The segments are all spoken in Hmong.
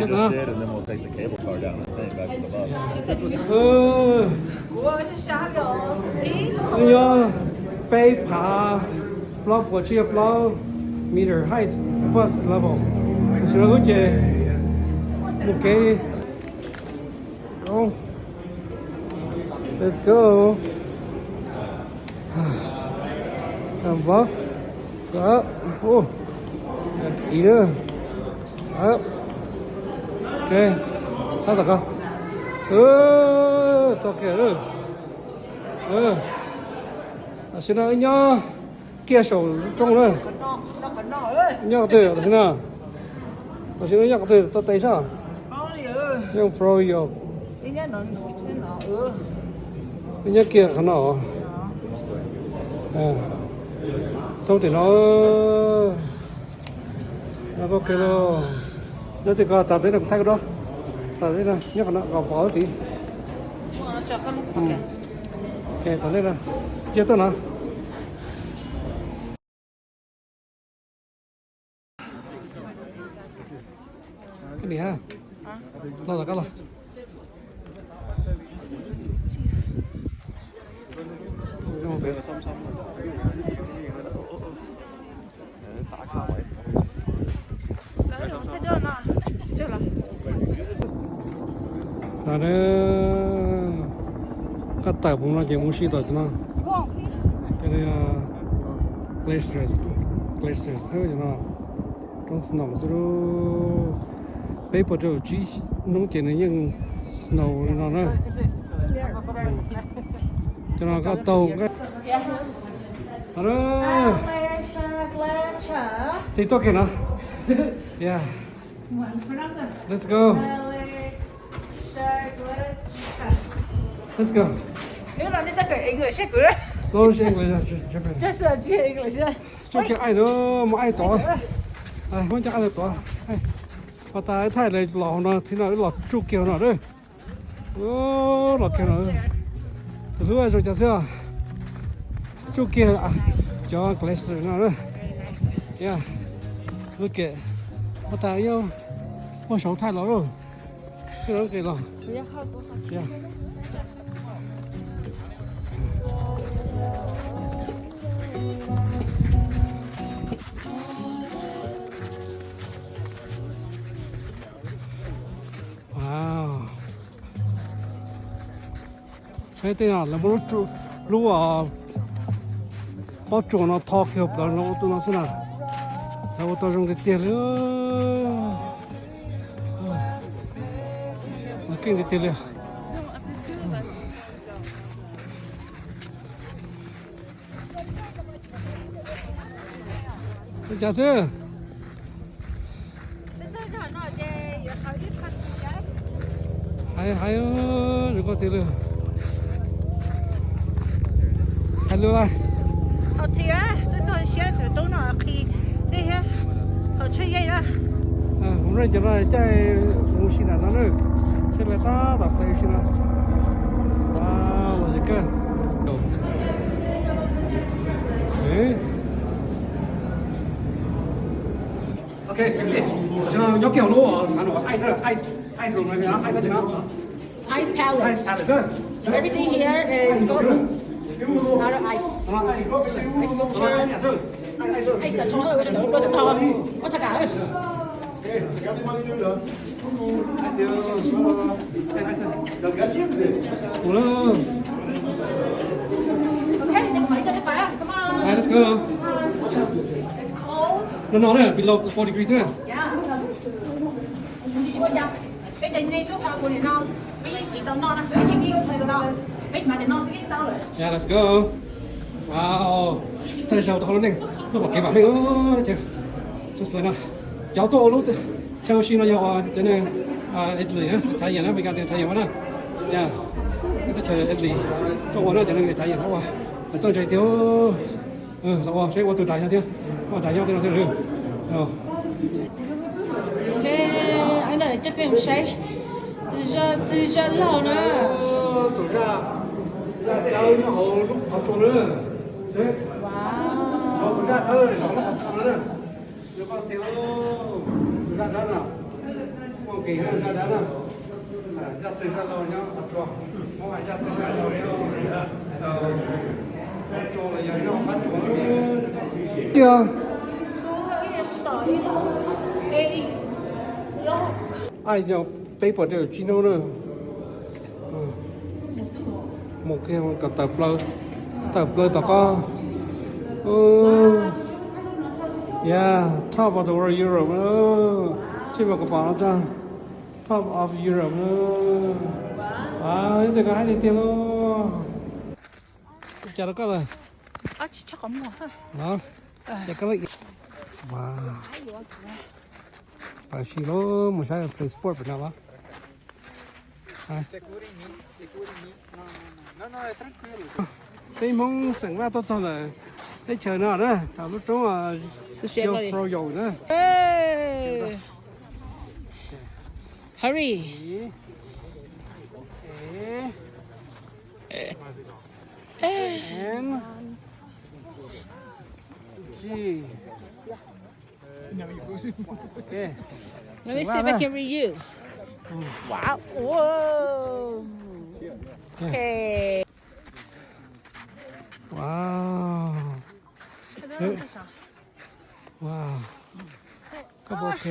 Just did, and then we'll take the cable car down, I think, back to the bus. Nws yog peb phav plaub puas tsib caug plaub meter height above sea level. Tam sim no wb ces mus kev. Let's go. Above. Up. Ub. Tid na. Up. Ok. Thab tom ko. Txog kiag lawm. Tam sim no wb nyob kiag saum lub roob na. Nyob qhov twg tam sim no? Tam sim no nyob qhov twg tau tes sab? Nyob pro yos. Nyob kiag qhov no. Thoob tim no. Nyob tias kom txog ntawm no kuv thaij koj dua. Txog ntawm no nyob qhov no kom pom lub tid. Txog ntawm no. Cia tuaj no. Koj niam, los los koj los. Koj tawm mus no ces mus si tom no. Cov glaciers, glaciers no, roob snow xwb. Peb puas rau tsib hnub ces nws yeej snow li no na. Cov no koj taug. Tig tuaj kiag no. Yeah. Let's go. Let's go. Tsuj kiag aij tod, mus aij tod. Muab cov aij tod. Pas tas thaij los hauv no thiab no, los tsuj kiag hauv no. Los kiag no. Tus hlub zoo cas xwb. Tsuj kiag cov glacier no. Look at, pas tas yog muaj saum thaij los lawm. Los. Wow. Saib tej no lawv muab lub, lub pob tsuas no tho kiag plaws no ua tus no xwb na. Lawv ua tau zoo tiag tiag li. Keej tiag tiag li. Ua cas xwb? Hais hais, zoo nkauj tiag li. Hais lus lawm. Hais tias twb txog siab thaum tub no qhi dej thiab, thaum tsheb yeej na. Mus no cov no caij mus si nram no na, seb lawv tab tom xaiv ua si no. Los yog kawg. Ok, tam sim no nyob kiag hauv lub, ice, ice, ice room, ice, ice palace. Ice palace. Everything here is gold. Out of ice. Ice sculpture. Ice, ua tsaug kav. Ua, let's go. It's cold. No, no, no, below four degrees na. Yeah. Yeah, let's go. Wow. Thawj zaug tau hauv lub neej tuaj pom kev vam meej. Cov tuaj ua lub chaw ua si no yog cov neeg Italy na, Italian na, Meskas tias Italian na. Teb chaws Italy tuaj ua na, cov neeg Italian tuaj ua. Lawv txawj ntse tiag. Los ua seb ua tus dais no thiab, ua dais nyob tej no thiab. Coj peb mus saib zaj, txiv zaj laug na. Tus zaj, zaj dawb nyob hauv lub qhov tsua na. Tus zaj dawb nyob hauv lub qhov tsua na. Zoo nkauj tiag lauj, tus zaj dawb no. Ai, peb pom tej tsis hnub na. Mus kiag kom tawm plaws, tawm plaws tom qab. Yeah, top of the world Europe. Tsis mas kom pom no tsa, top of Europe. Ib tug koj hais tiag tiag lauj. Cas rau koj lawm? Ces koj, wow, pab si lauj, mus saib play sport pem no los. Peb Hmoob xeem Vaj tuaj txog ntawm teb chaws no na, thaum lub roob Jungfrau Joux na. Hurry. Let me see if I can read you. Wow. Whoa. Okay. Wow. Wow. Koj puas ok?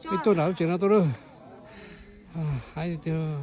Peb tuaj nram lub tsev no tuaj lawm. Hais tiag.